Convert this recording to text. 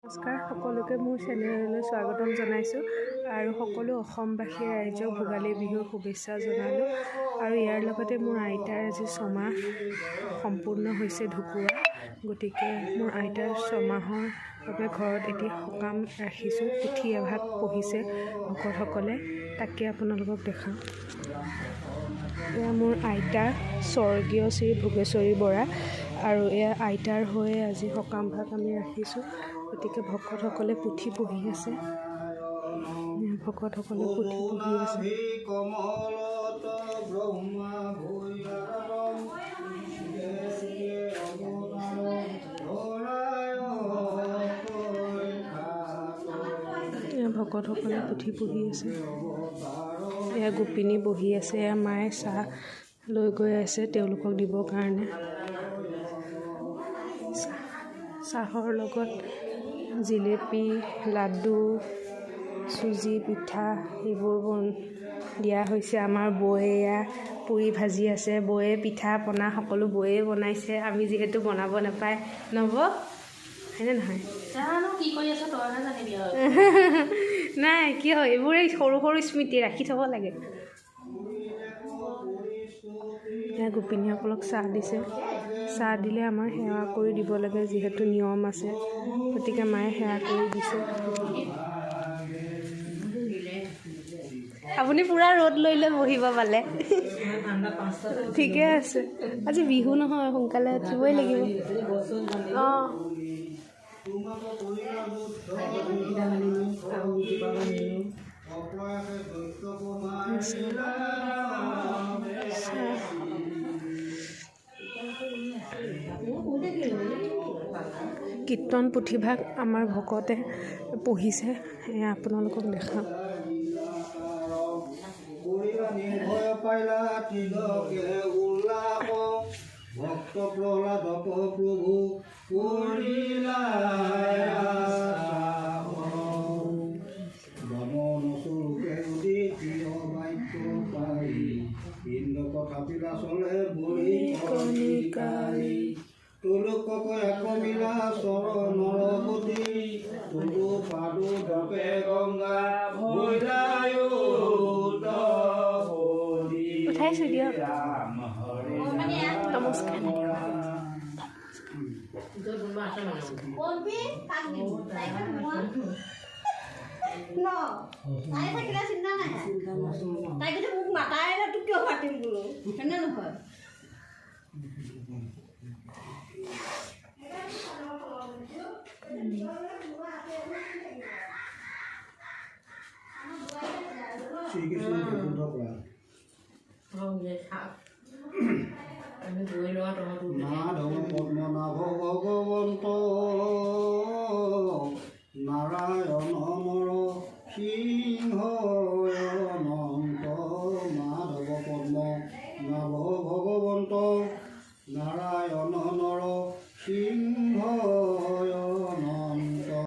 নমস্কাৰ সকলোকে মোৰ চেনেললৈ স্বাগতম জনাইছোঁ আৰু সকলো অসমবাসী ৰাইজক ভোগালী বিহুৰ শুভেচ্ছা জনালোঁ। আৰু ইয়াৰ লগতে মোৰ আইতাৰ আজি ছমাহ সম্পূৰ্ণ হৈছে ঢুকুৱা, গতিকে মোৰ আইতাৰ ছমাহৰ বাবে ঘৰত এটি সকাম ৰাখিছোঁ। পুথি এভাগ পঢ়িছে ভকতসকলে, তাকে আপোনালোকক দেখাওঁ। এয়া মোৰ আইতা স্বৰ্গীয় শ্ৰী ভোগেশ্বৰী বৰা আৰু এয়া আইতাৰ হৈয়ে আজি সকামভাগ আমি ৰাখিছোঁ। গতিকে ভকতসকলে পুথি পঢ়ি আছে, ভকতসকলে পুথি পঢ়ি আছে। ভকতসকলে পুথি পঢ়ি আছে। এয়া গোপিনী বহি আছে, এয়া মায়ে চাহ লৈ গৈ আছে তেওঁলোকক দিবৰ কাৰণে। চাহৰ লগত জিলেপি, লাডু, চুজি পিঠা এইবোৰ দিয়া হৈছে। আমাৰ বৌয়ে এয়া পুৰি ভাজি আছে, বৌয়ে পিঠা পনা সকলো বৌয়ে বনাইছে। আমি যিহেতু বনাব নাপায় নব, হয়নে নহয়? নাই কিয়, এইবোৰে সৰু সৰু স্মৃতি ৰাখি থ'ব লাগে। এয়া গোপিনীসকলক চাহ দিছে। চাহ দিলে আমাৰ সেৱা কৰি দিব লাগে, যিহেতু নিয়ম আছে, গতিকে মায়ে সেৱা কৰি দিছে। আপুনি পূৰা ৰ'দ লৈ লৈ বহিব পালে, ঠিকে আছে। আজি বিহু নহয়, সোনকালে উঠিবই লাগিব। অঁ, কীৰ্তন পুথিভাগ আমাৰ ভকতে পঢ়িছে, এয়া আপোনালোকক দেখাওঁ। উঠাইছোঁ দিয়ক। নমস্কাৰ। মাধৱ পদ্মনাভ ভগৱন্ত নাৰায়ণ নৰ সিংহ অনন্ত। মাধৱ পদ্মনাভ ভগৱন্ত নাৰায়ণ